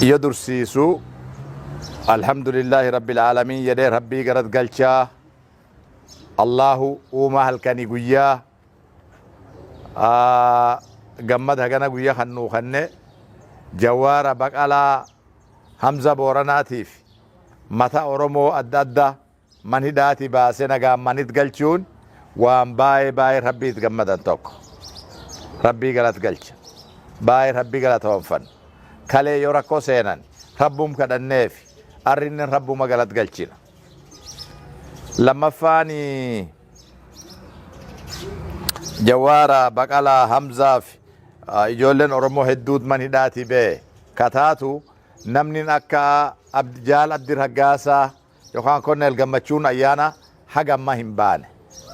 Iyo dursiisu alhamdulillahi rabbil aalamiin jedhee rabbii garat galchaa. Allahu uumaa halkanii guyyaa gammad hagana guyyaa kan nuu kanne Jawaara, Baqalaa, Hamza Booranaatiif mata Oromoo adda addaa man hidhaati baasee nagaan manit galchuun waan baay'ee baay'ee rabbii itti gammadan tokko. Rabbii galat galcha. Baay'ee rabbii galatoonfan. Kalee yoo rakkoo seenan rabbum kadhanneef arrinnin rabbuma galat galchina. Lammaffaan Jawaara, Baqalaa, Hamzaa fi ijoolleen Oromoo hedduut man hidhaati bee kataatu namni akka Jaal Abdi Raggaasaa yookaan Konneel Gammachuun Ayyaana haga ammaa hin baane.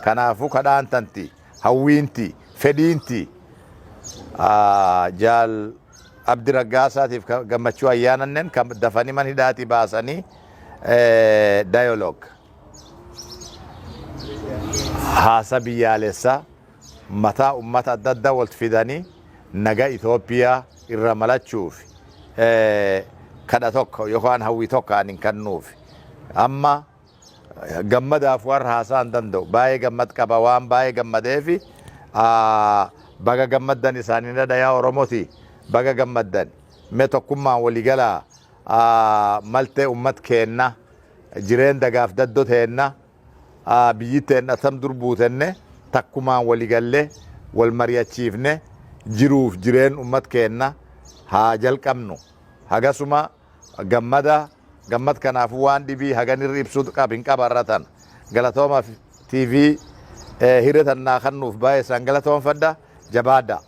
Kanaafuu kadhaan tanti, hawwiinti, fedhiinti Jaal Abdi Raggaasaatiif Gammachuu Ayyaanannen kan dafanii man hidhaatii baasanii dialogue haasa biyyaalessaa mataa ummata adda addaa walitti fidanii naga Itoophiyaa irra malachuuf kadha tokko yookaan hawwii tokko ani kennuuf. Amma gammadaaf warra haasaa hin danda'u. Baay'ee gammad qaba, waan baay'ee gammadeefi baga gammaddan isaanii dhadha. Yaa Oromoti, baga gammaddan. Mee tokkummaan waliigalaa maltee ummat keenna jireen dagaaf daddo teenna biyyi teenna tam dur buutenne takkumaan waliigallee wal mari'achiifne jiruuf jireen ummat keenna haa jalqabnu. Hagasuma gammada gammad. Kanaafuu waan dhibii hagan irra ibsuu qab hin qabarra tan. Galatooma. TV hire tannaa kannuuf baay'ee isaan galatoonfadha. Jabaadha.